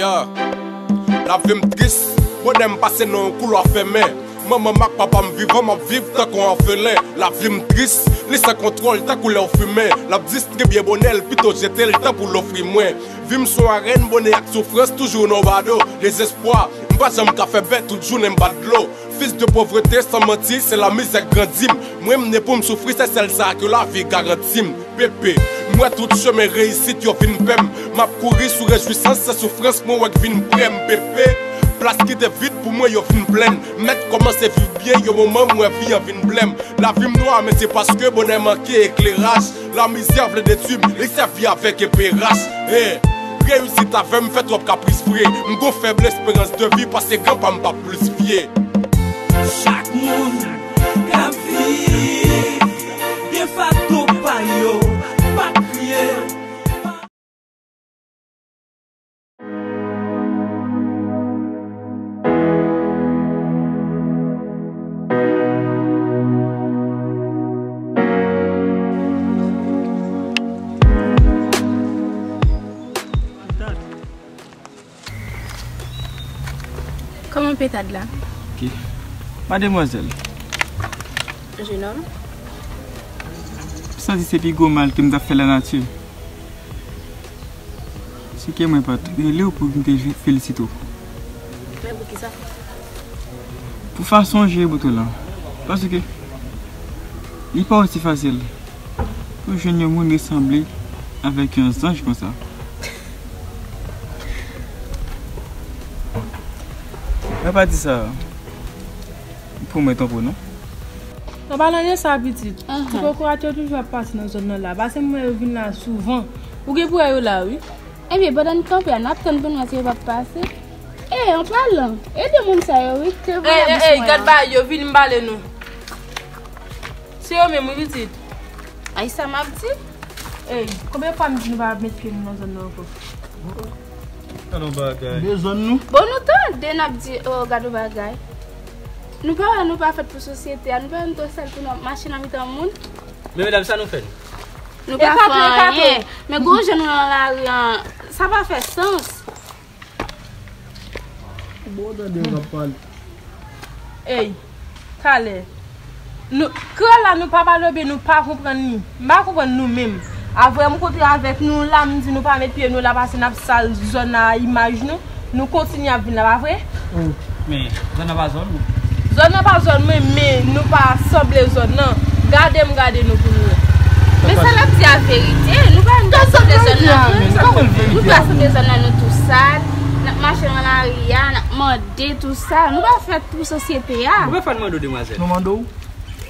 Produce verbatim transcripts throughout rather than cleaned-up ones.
Yeah. Lavi m tris, bonè m pase nan yon koulwa fèmen. Manman m ak papa m vivan, m ap viv tankou yon òfelen. Lavi m tris, li san kontwòl tankou lè w fimen. L ap distribye bonè l, pito jete l tankou l ofri mwen. Vi m sou arèn, bonè ak soufrans toujou nan bado. Dezespwa, m pa janm ka fè bèt, tout jounen m bat dlo. Fils de pauvreté, san manti, se lamizè k grandi m. Mwen, m ne pou m soufri, se sèl sa ke lavi garanti m. Pepe, m wè tout chemen reyisit yo vin pè m. M ap kouri sou rejwisans, se soufrans mwen wè k vin prè m. Pepe, plas ki te vid pou mwen yo vin plen. M mèt kòmanse viv byen, yon moman m wè vi an vin blè m. Lavi m nwa, men se paske bonè manke ekleraj. Lamizè vle detwi m, li sèvi avèk eperaj. Hey, reyisit avè m fè twòp kapris vre. M gon fèb lesperans de vi, paske granpa m p ap plis vye. Chak moun k ap viv gen fato pa yo, pa kriye. Kòman petad la? Ok. Mademwazèl. Jenòm. M santi se pi gwo mal ke m t ap fè lanati. Se ke mwen pa t rele w pou m te felisite w. Men poukisa? Pou fason w jere bout ou lan. Paske li pa osi fasil pou jwenn yon moun resanble avèk yon zanj konsa. Mwen pa di sa pou mwen twonpe w non. An palan de sa, pitit, ti kokorat yo toujou ap pase nan zòn nan la. Paske m wè yo vin la souvan. Ou gen pou wè yo la, wi. Ebyen, pandan n kanpe a, n ap tann pou n wè si yo p ap pase. E, an palan, ede moun sa yo, wi. Ey, ey, ey, gad bagay yo, vini m pale nou. Se yo menm, wi, pitit. Ay, sa m ap di? Ey, konbyen fwa m di nou pa met pye nou nan zòn nan ankò? Gad yon bagay. De zòn nou. Bon, nou tande n ap di, oh, gad yon bagay. Nou pa wè nou pa fèt pou sosyete a, nou pa wè nou twò sal pou n ap mache nan mitan moun. Men medam, sa nou fè? Nou pa fè anyen. Men gwo jan nou nan lari an, sa pa fè sans. Bon, tande yo k ap pale. Ey, talè. Nou, kreyòl la, nou pa pale oubyen nou pa konprann li. M pa konprann nou menm. Avè m kontre avèk nou la, m di nou pa met pye nou la, paske n ap sal zòn nan a imaj nou. Nou kontinye ap vin la, pa vre? Men, zòn nan pa zòn nou. Zòn nan pa zòn mwen, men nou pa sanble zòn nan. Gade m, gade nou pou nou wè. Men sa l ap di a verite, nou pa, nou pa sanble zòn nan, nou pa sanble zòn nan, nou tou sal, n ap mache nan lari a, n ap mande tou sa, nou pa fèt pou sosyete a. Konbyen fwa n mande w, demwazèl? Nou mande w?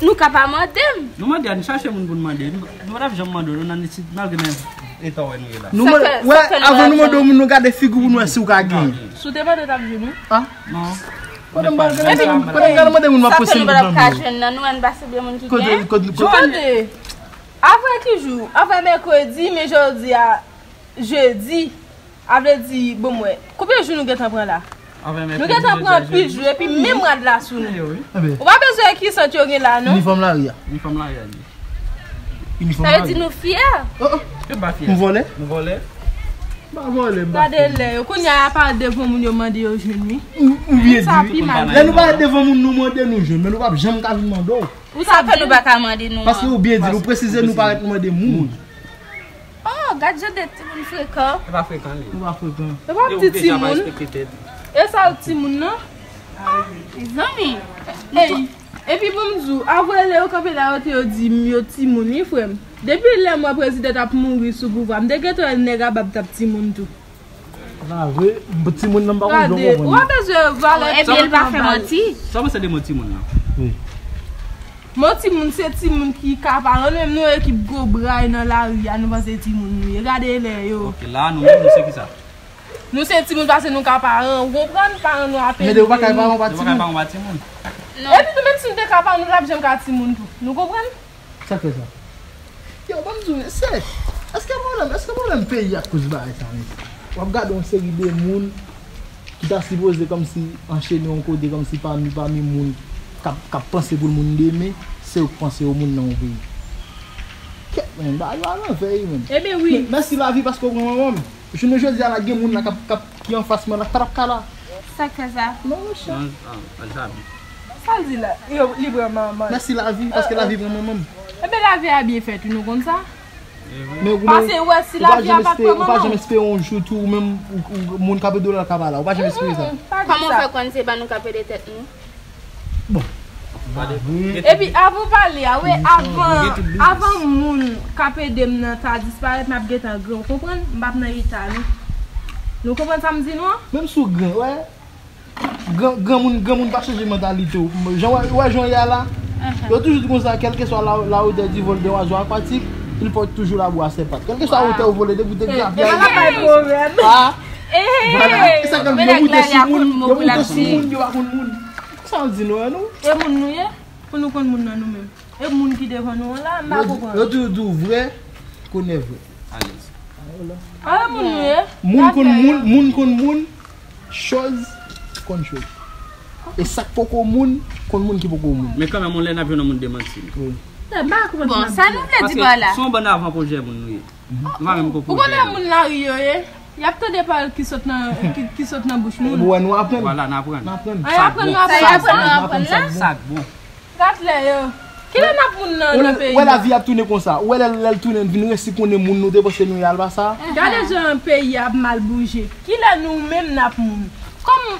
Nou ka pa mande m. Nou mande a, n chache moun pou n mande. Nou, nou pa t ap janm mande w, nou nan isit, malgre nan eta w wè nou ye la. Nou mande, wè, avan nou mande w moun, nou gade figi w pou nou wè si w ka genyen. Si w te mande, w t ap jwenn, wi. A? Non. Kote m pral, kote m pral mande moun m ap poste l pou nou? Sa fè nou pa t ap ka jwenn nan, nou wè n pa sanble moun ki gen. Kote, kote, kote? Tande, avè ki jou? Avè mèkredi, men jodi a, jedi. A vle di, bon, m wè. Konbyen jou nou gentan pran la? Nou gentan pran anpil jou, epi menm rad la sou nou. Ou pa bezwen wè ki sant yo gen la, non? Inifòm lari a. Inifòm lari a, li. Sa vle di nou fyè? Oh, oh. Nou pa fyè. Nou vòlè? Nou vòlè? M pa vòlè, m pa fyè. Gade lè yo. Kounye a, y ap parèt devan moun yo mande yo jwenn, wi. Ou, ou byen di, wi. Lè nou parèt devan moun, nou mande nou jwenn, men nou p ap janm ka vin mande w. Sa fè nou pa ka mande nou an? Paske ou byen di, nou presize nou parèt nou mande moun. Oh, gad jan de timoun frekan. E pa frekan li. Nou pa frekan. E pa ti timoun. E sa yo timoun nan? Mezanmi. Ey, epi bon m di w, avwe lè yo kanpe la yo te yo di m yo timoun wi frè m. Depi lè m wè prezidan t ap mouri sou pouvwa, m te gentan wè nèg a bab t ap timoun tou. La vre, timoun nan m pa konn jan w konprann. Ou pa bezwen valè. Ebyen l pa fè manti. Sa w panse de mo timoun nan? Wi. Mo timoun se timoun ki ka pa rann menm nou ekip gwo bray nan lari a, nou panse timoun nou ye. Gade lè yo. Ok, la nou menm nou se kisa? Nou se timoun paske nou ka paran, ou konprann? Paran nou ape. Men de ou pa ka paran, ou pa timoun. Epi tou menm si nou te ka paran, nou t ap janm ka timoun tou. Nou konprann? Sa k fè sa? Yo, ban m di w, se, èske pwoblèm, èske pwoblèm peyi a koz bagay sa menm? W ap gade yon seri de moun ki ta sipoze kòmsi anchene yon kote, kòmsi pami, pami moun k ap, k ap panse pou l moun demen, se yo k panse yo moun nan yon peyi. Kèt, men, bagay yo a lanvè wi, men. Ebyen wi. Men, mèsi lavi paske w pran manman m. Jounen jodi a la, gen moun la k ap, k ap, Ki anfas mwen la, pa t ap ka la. Sa k fè sa? Non, monchè. Non, ah, Alzabi. Sa l di la? Yo, li pran manman. Mèsi lavi, paske lavi pran manman m. Ebyen, lavi a byen fèt, wi, nou konn sa. Men ou, pase, ou wè, si lavi a pa t pran manman. Ou pa janm espere yon jou tou, ou menm, ou, ou, moun k ap ede w la ka pa la. Ou pa janm espere sa. Kòman w fè konn se pa nou k ap ede tèt nou? Bon. Epi avan w pale a, wi, avan, avan moun k ap ede m nan ta disparèt, m ap gentan gran, w konprann? M p ap nan eta, non. Nou konprann sa m di nou an? Menm si w gran, wè. Gran, granmoun, granmoun pa chanje mantalite w. Jan w wè, w wè jan w ye a la, yo toujou di konsa, quel que soit la, la hauteur du vol d'un oiseau aquatique, il porte toujours la boue à ses pattes. Quel que soit la hauteur ou vole, depi w te gran, y a, y a, ah, vwala. E sa k fè yo moute sou moun, yo moute sou moun, yo pa konn moun. Sa w di nou an, nou? E moun nou ye? Pou nou konn moun nan nou menm. E moun ki devan nou an la, m pa konprann. Yo toujou di w vrè, konè vrè. Alèz. A, e moun nou ye? Moun konn moun, moun konn moun, choz konn choz. E sa k poko moun, konn moun ki poko moun. Men kanmenm, yon lè n ap jwenn yon moun demanti n. Wi. M pa konprann. Bon, sa nou vle di pa la? Paske se yon bann avan pwojè moun nou ye. Nou pa menm ko pwojè. Ou konnen moun lari yo ye? Y ap tande pawòl ki sot nan, ki, ki sot nan bouch moun. Ou wè nou aprann. Vwala, n aprann. N aprann. Ay, aprann nou aprann. Sa y aprann nou aprann la? Sa k bon. Gad lè yo. Kilè n ap moun nan, nan peyi a? Ou wè lavi ap tounen konsa. Ou wè lè, lè l tounen, n vin resi konnen moun nou te panse nou ye a l pa sa. Gade jan peyi a ap mal bouje. Kilè nou menm n ap moun? Kòm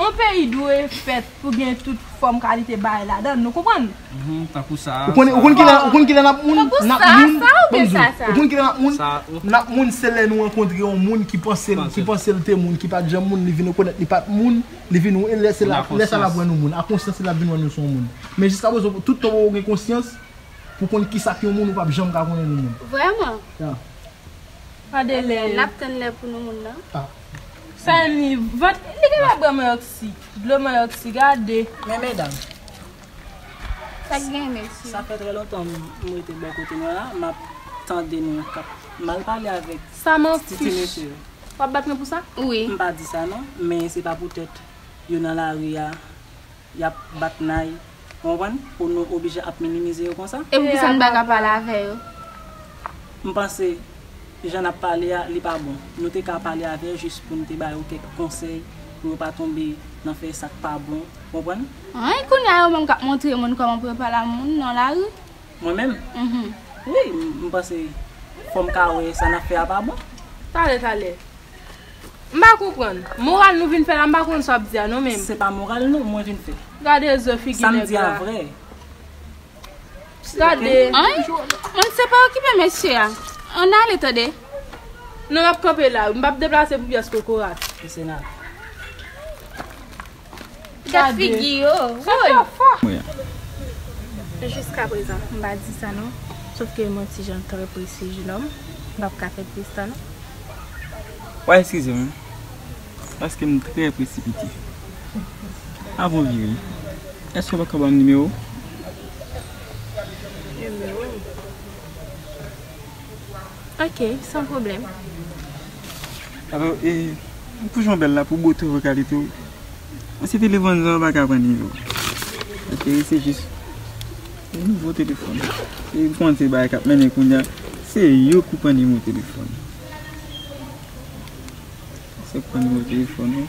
yon peyi dwe fèt pou gen tout fòm kalite bagay ladan l, nou konprann? Mhm, tankou sa. Ou konn, ou konn kilè, ou konn kilè n ap moun? N ap moun. Ou konn kilè n ap moun? N ap moun se lè nou rankontre yon moun ki panse l, ki panse l te moun, ki pa t janm moun, li vin rekonèt li pa t moun. Li vin wè, lè se la, lè sa l ap wè nou moun. A konsyans li l ap vin wè nou se yon moun. Men jiskaprezan, tout tan w gen konsyans, pou konn kisa k yon moun, ou p ap janm ka konnen nou moun. Vrèman? Ya. Gade lè. N ap tann lè pou nou moun nan. Ah. Sa li, vant, li genlè bwè manyoksi. Dlo manyoksi, gade. Men medam. Sa k gen, mesye? Sa fè trè lontan m, m rete bò kote nou la, m ap tande nou k ap mal pale avèk ti, ti mesye yo. W ap bat mwen pou sa? Wi. M pa di sa non, men se pa poutèt yo nan lari a, y ap bat Nay, w konprann? Pou nou oblije ap minimize yo konsa. E poukisa n pa ka pale avè yo? M panse jan n ap pale a, li pa bon. Nou te ka pale avè yo jis pou n te ba yo kèk konsèy, pou yo pa tonbe nan fè sa k pa bon, w konprann? Anyen, kounye a yo menm k ap montre moun kòman pou yo pale a moun nan lari. Mwen menm? Mhm. Wi, m, m panse fò m ka wè sa n ap fè a pa bon. Talè, talè. M pa konprann. Moral nou vin fè la, m pa konn sa w ap di a non menm. Se pa moral non, mwen vin fè. Gade zo figi nèg la. Sa m di a vrè. Gade. Anyen? Mwen se pa okipe mesye a. Ann ale tande. Non, n ap kanpe la. M p ap deplase pou pyès kokorat. Mesye n ale. Gad figi yo. Woy. Jiskaprezan, m pa di sa non. Sòf ke mwen ti jan trè prese, jenòm. M p ap ka fè plis tan non. W a eskize m, paske m trè presipite. Avan w vire, èske w pa ka ban m nimewo w? Nimewo? Ok, san pwoblèm. Alò, e, pou jan w bèl la, pou bote w, kalite w, mwen se telefòn sa, w pa ka pran nimewo. Ok, se jis yon nouvo telefòn. E w konn se bagay k ap mennen kounye a, se yo ki pran nimewo telefòn. Se pran nimewo telefòn ou.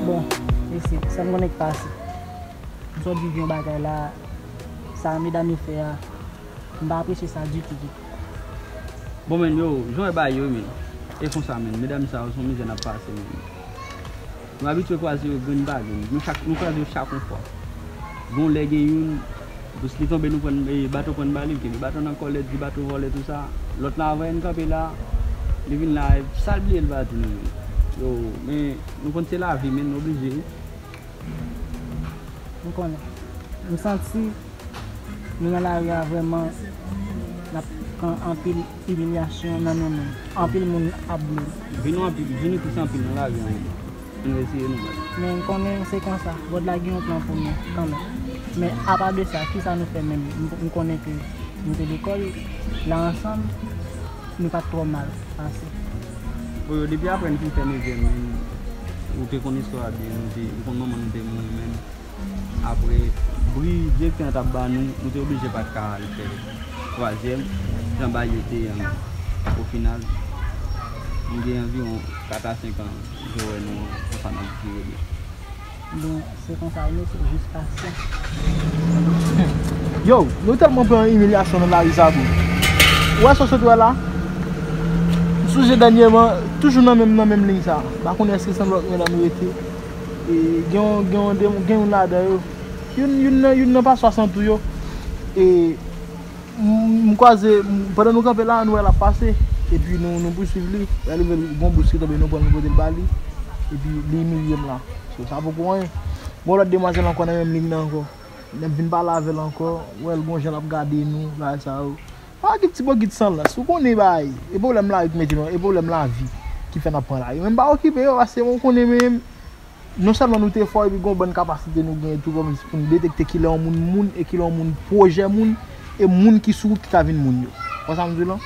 Bon, mesye, sa m konnen k pase. M sot viv yon bagay la, sa medam yo fè a, m pa apresye sa ditou, ditou. Bon, men, yo, jan w wè bagay yo, men, e konsa, men, medam sa yo, se yon mizè n ap pase, men. Nou abitye kwaze yo grenn pa grenn. Nou chak, nou kwaze yo chak yon fwa. Gon lè gen youn, jis li tonbe, nou pran, e, baton pran ba li, li kenbe baton nan kòlèt, di baton vòlè, tou sa. Lòt la, anvan n kanpe la, li vin la, e sa l bliye l pa di nou, men. Yo, men, nou konn se lavi, men, nou oblije. M konnen. M santi nou nan lari a vrèman n ap pran anpil imilyasyon nan men moun. Anpil moun ap bliye nou. Vin nou anpil, vin nou plis anpil nan lari a. Nou eseye nou bat. Men m konnen se konsa. Gòd la gen yon plan pou nou kanmenm. Men apa de sa, kisa nou fè menm? M, m konnen ke Nou te lekòl la ansanm, nou pa t twò mal pase. Bon, yo, depi apre n fin fè nevyèm, men, ou te konn istwa a byen, nou te, ou konn manman nou te mouri, men. Apre, bri direktè an t ap ba nou, nou te oblije pa t ka al fè twazyèm, jan bagay yo te ye an. Ofinal, m gen anviwon kat a senk an, je wè nou konsa n ap vire. Bon, se konsa, nou se jis pasyan. Yo, nou tèlman pran imilyasyon nan lari sa, bro. Ou wè sa w sot wè la? M sonje dènyèman, toujou nan menm, nan menm liy sa. M pa konnen èske se yon lòt medam rete. E gen yon, gen yon, gen yon ladan yo. Youn, youn nan, youn nan pa swasant tou yo. E m, m kwaze, m, pandan nou kanpe la, nou wè l ap pase. Epi nou, nou pouswiv li. Lè l rive, l gon bous ki tonbe, nou pran l, nou pote l ba li. Epi li imilye m la. So, sa poko anyen. Gon lòt demwazèl ankò nan menm liy nan ankò. Lè m vin pale avè l ankò, m wè l gon jan l ap gade nou, bagay sa yo. Pa ki ti bokit san lans, ou konnen bagay. E pwoblèm lari ki mete nou, e pwoblèm lavi ki fè n ap pran lari. Men m pa okipe yo, paske mwen konnen men, non sèlman nou te fò, epi gon bann kapasite nou genyen tou, kòm si pou n detekte kilè yon moun moun, e kilè yon moun pwojè moun, e moun ki sou wout ki ka vin moun yo. Ou konn sa m di w lan?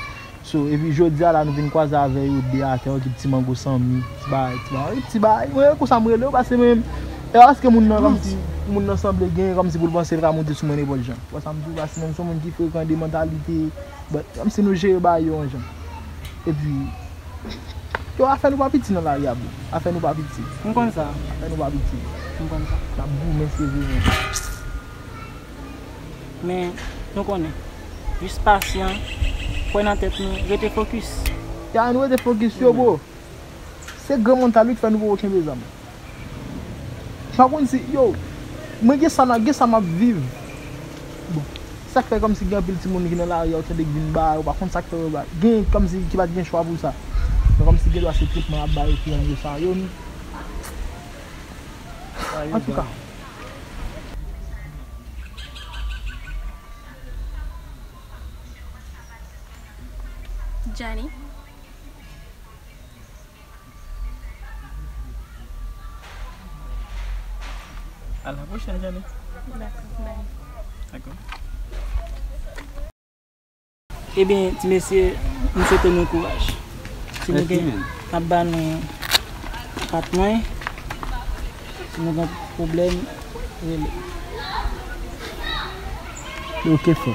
So, epi jodi a la, nou vin kwaze avè yo de atè, yon ekip ti mango sanmi, ti bagay, ti bagay, ti bagay. Mwen, konsa m rele yo, paske mwen, e paske moun nan, kòm si, moun nan sanble gen, kòm si pou l panse l ka monte sou mwen nenpòt jan. Ou konn sa m di w, paske mwen, m se yon moun ki frekan de mantalite, but, kòm si nou jere bagay yo yon jan. Epi, yo, afè nou pa piti nan lari a, bro. Afè nou pa piti. M konn sa. Afè nou pa piti. M konn sa. N ap goumen, se vre, men. Men, nou konnen. Jis pasyan, kwè nan tèt nou, rete fokis. Ya, nou rete fokis, yo, bro. Se gran mantal wi k fè nou poko kenbe zam. M pa konn si, yo, mwen gen sa, gen sa m ap viv. Bon, sa k fè kòmsi gen anpil timoun ki nan lari a, ou tande k vin ba, ou pa konn sa k fè yo ba. Gen kòmsi ki pa t gen chwa pou sa. Men kòmsi gen dwa se tretman y ap ba yo ki rann yo sa yo, men. Antouka. Johnny. À la prochaine, Johnny. Dakò, bye. Dakò. Ebyen, ti mesye, m swete nou kouraj. Si nou gen, n ap ba nou pat mwen. Si nou gen pwoblèm, rele. Ok, frè.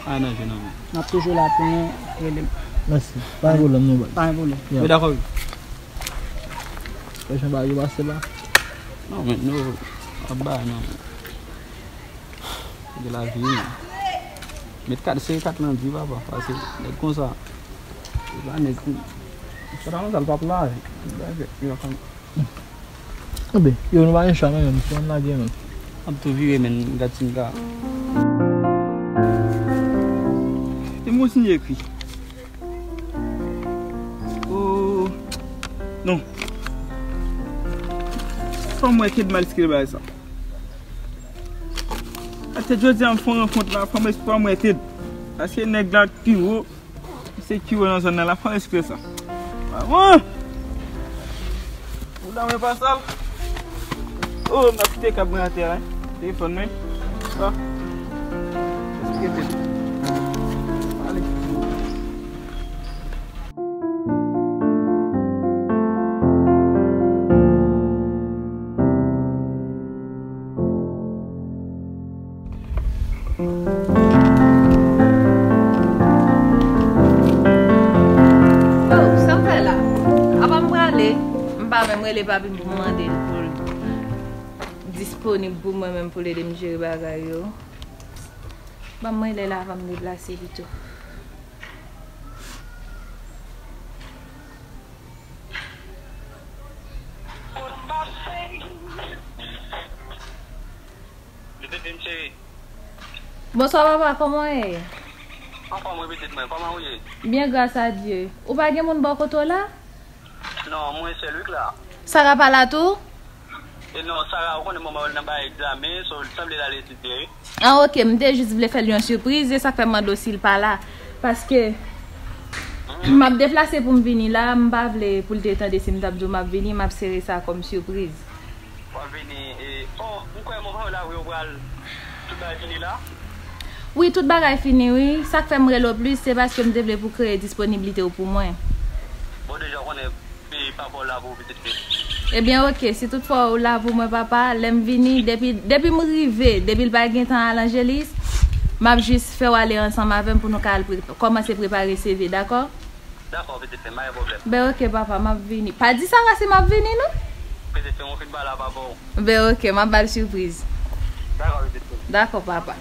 Pa nan je nan men. N ap toujou la pou nou, rele m. Mèsi. Pa gen pwoblèm, non, baz. Pa gen pwoblèm. Ya. Yo dakò, wi. Wè jan bagay yo pase la. Non, men nou ap bay non. De lavi, men. Met kat, seri kat lan di, papa, pase nèg konsa. Se pa nèg kou. Sa ta konsa, l p ap lave. Bagay fèt, yo konn. Enben, yo, nou pa gen chwa, non, menm, fò n lage, menm. Ap tou vire, men, gad si m ka. E m kontinye ekri. Oh. Non. Fò m wè Ted mal eskrip bagay sa. Atè jodi a m fè yon rankont la, fò m espwa m wè Ted. Paske nèg la pi wo, se ki wo nan zòn nan la, fò m espwa sa. Maman! Bouda mwen pa sal. Oh, m ap kite kab mwen atè a, wi. Telefòn mwen. Sa. Eske Ted. Ale. Oh, sa m fè la? Apa m prale? M pa menm rele papi m pou m mande l pou l disponib pou mwen menm pou l ede m jere bagay yo. Ban m rele l avan m deplase pito. Li te di m cheri. Bonswa papa, kòman w ye? Anfòm wi pitit mwen, kòman ou ye? Byen, gras a Dye. Ou pa gen moun bò kote w la? Non, mwen sèl wi k la. Sara pa la tou? E non, Sara, ou konnen manman l nan bay egzamen, so l sanble l al etidye wi. Ah, ok, m te jis vle fè l yon sipriz, e sa k fè m mande w si l pa la. Paske m ap deplase pou m vini la, m pa vle pou l te tande si m t ap di w m ap vini, m ap sere sa kòm sipriz. W ap vini, e, oh, m kwè manman w la, wi, ou pral tout bagay fini la? Wi, tout bagay fini, wi. Sa k fè m rele w plis, se paske m te vle pou w kreye disponiblite w pou mwen. Bon, deja w konnen, pi papa w la pou pitit li. Ebyen, oke, si toutfwa w la pou mwen, papa, lè m vini, depi, depi m rive, depi l pa gen tan al Angelis, m ap jis fè w ale ansanm avè m pou nou ka al pre, kòmanse prepare C V, dakò? Dakò, pitit fi m, pa gen pwoblèm. Ben, oke, papa, m ap vini. Pa di Sara si m ap vini, non? Pitit fi m, ou fin pale a papa w. Ben, oke, m ap ba l sipriz. Dakò, pitit fi m. Dakò, papa.